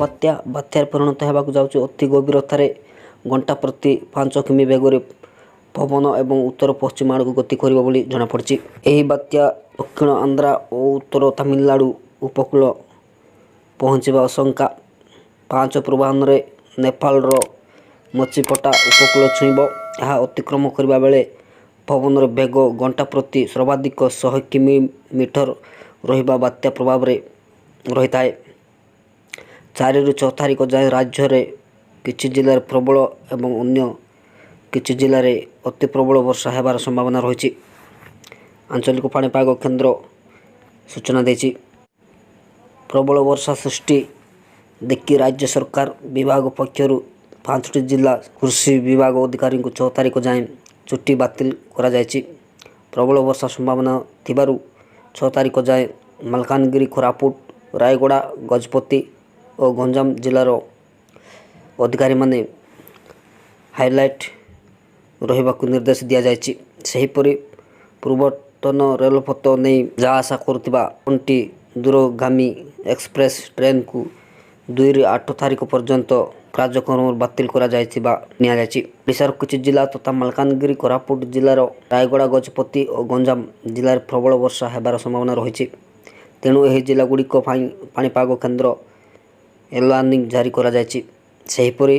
ବାତ୍ୟା ବାତ୍ୟାରେ ପରିଣତ ହେବାକୁ ଯାଉଛି। ଅତି ଗଭୀରତାରେ ଘଣ୍ଟା ପ୍ରତି 5 କିମି ବେଗରେ ପବନ ଏବଂ ଉତ୍ତର ପଶ୍ଚିମ ଆଡ଼କୁ ଗତି କରିବ ବୋଲି ଜଣାପଡ଼ିଛି। ଏହି ବାତ୍ୟା ଦକ୍ଷିଣ ଆନ୍ଧ୍ର ଓ ଉତ୍ତର ତାମିଲନାଡ଼ୁ ଉପକୂଳ ପହଞ୍ଚିବା ଆଶଙ୍କା। 5 ପୂର୍ବାହ୍ନରେ ନେପାଳର ମଚିପଟା ଉପକୂଳ ଛୁଇଁବ। ଏହା ଅତିକ୍ରମ କରିବା ବେଳେ ପବନର ବେଗ ଘଣ୍ଟା ପ୍ରତି ସର୍ବାଧିକ 100 କିମି ମିଟର ରହିବା ବାତ୍ୟା ପ୍ରଭାବରେ ରହିଥାଏ। 4ରୁ 6 ତାରିଖ ଯାଏଁ ରାଜ୍ୟରେ କିଛି ଜିଲ୍ଲାରେ ପ୍ରବଳ ଏବଂ ଅନ୍ୟ କିଛି ଜିଲ୍ଲାରେ ଅତି ପ୍ରବଳ ବର୍ଷା ହେବାର ସମ୍ଭାବନା ରହିଛି, ଆଞ୍ଚଳିକ ପାଣିପାଗ କେନ୍ଦ୍ର ସୂଚନା ଦେଇଛି। ପ୍ରବଳ ବର୍ଷା ସୃଷ୍ଟି ଦେଖି ରାଜ୍ୟ ସରକାର ବିଭାଗ ପକ୍ଷରୁ 5ଟି ଜିଲ୍ଲା କୃଷି ବିଭାଗ ଅଧିକାରୀଙ୍କୁ 6 ତାରିଖ ଯାଏଁ ଛୁଟି ବାତିଲ କରାଯାଇଛି। ପ୍ରବଳ ବର୍ଷା ସମ୍ଭାବନା ଥିବାରୁ 6 ତାରିଖ ଯାଏଁ ମାଲକାନଗିରି, କୋରାପୁଟ, ରାୟଗଡ଼ା, ଗଜପତି ଓ ଗଞ୍ଜାମ ଜିଲ୍ଲାର ଅଧିକାରୀମାନେ ହାଇଆଲର୍ଟ ରହିବାକୁ ନିର୍ଦ୍ଦେଶ ଦିଆଯାଇଛି। ସେହିପରି ପୂର୍ବତଟ ରେଳପଥ ଦେଇ ଯାଆସ କରୁଥିବା 53ଟି ଦୂରଗାମୀ ଏକ୍ସପ୍ରେସ୍ ଟ୍ରେନ୍କୁ 2ରୁ 8 ତାରିଖ ପର୍ଯ୍ୟନ୍ତ କାର୍ଯ୍ୟକ୍ରମ ବାତିଲ କରାଯାଇଥିବା ନିଆଯାଇଛି। ଓଡ଼ିଶାର କିଛି ଜିଲ୍ଲା ତଥା ମାଲକାନଗିରି, କୋରାପୁଟ ଜିଲ୍ଲାର ରାୟଗଡ଼ା, ଗଜପତି ଓ ଗଞ୍ଜାମ ଜିଲ୍ଲାରେ ପ୍ରବଳ ବର୍ଷା ହେବାର ସମ୍ଭାବନା ରହିଛି। ତେଣୁ ଏହି ଜିଲ୍ଲାଗୁଡ଼ିକ ପାଇଁ ପାଣିପାଗ କେନ୍ଦ୍ର ୟେଲୋ ୱାର୍ଣ୍ଣିଂ ଜାରି କରାଯାଇଛି। ସେହିପରି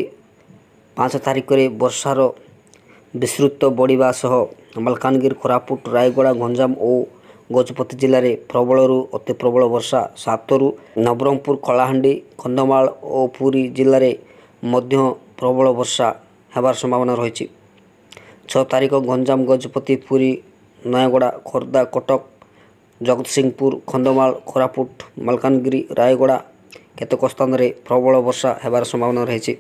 5 ତାରିଖରେ ବର୍ଷାର ବିସ୍ତୃତ ବଢ଼ିବା ସହ ମାଲକାନଗିରି, କୋରାପୁଟ, ରାୟଗଡ଼ା, ଗଞ୍ଜାମ ଓ ଗଜପତି ଜିଲ୍ଲାରେ ପ୍ରବଳରୁ ଅତି ପ୍ରବଳ ବର୍ଷା, 7ରୁ ନବରଙ୍ଗପୁର, କଳାହାଣ୍ଡି, କନ୍ଧମାଳ ଓ ପୁରୀ ଜିଲ୍ଲାରେ ମଧ୍ୟ ପ୍ରବଳ ବର୍ଷା ହେବାର ସମ୍ଭାବନା ରହିଛି। 6 ତାରିଖ ଗଞ୍ଜାମ, ଗଜପତି, ପୁରୀ, ନୟାଗଡ଼, ଖୋର୍ଦ୍ଧା, କଟକ, ଜଗତସିଂହପୁର, କନ୍ଧମାଳ, କୋରାପୁଟ, ମାଲକାନଗିରି, ରାୟଗଡ଼ା କେତେକ ସ୍ଥାନରେ ପ୍ରବଳ ବର୍ଷା ହେବାର ସମ୍ଭାବନା ରହିଛି।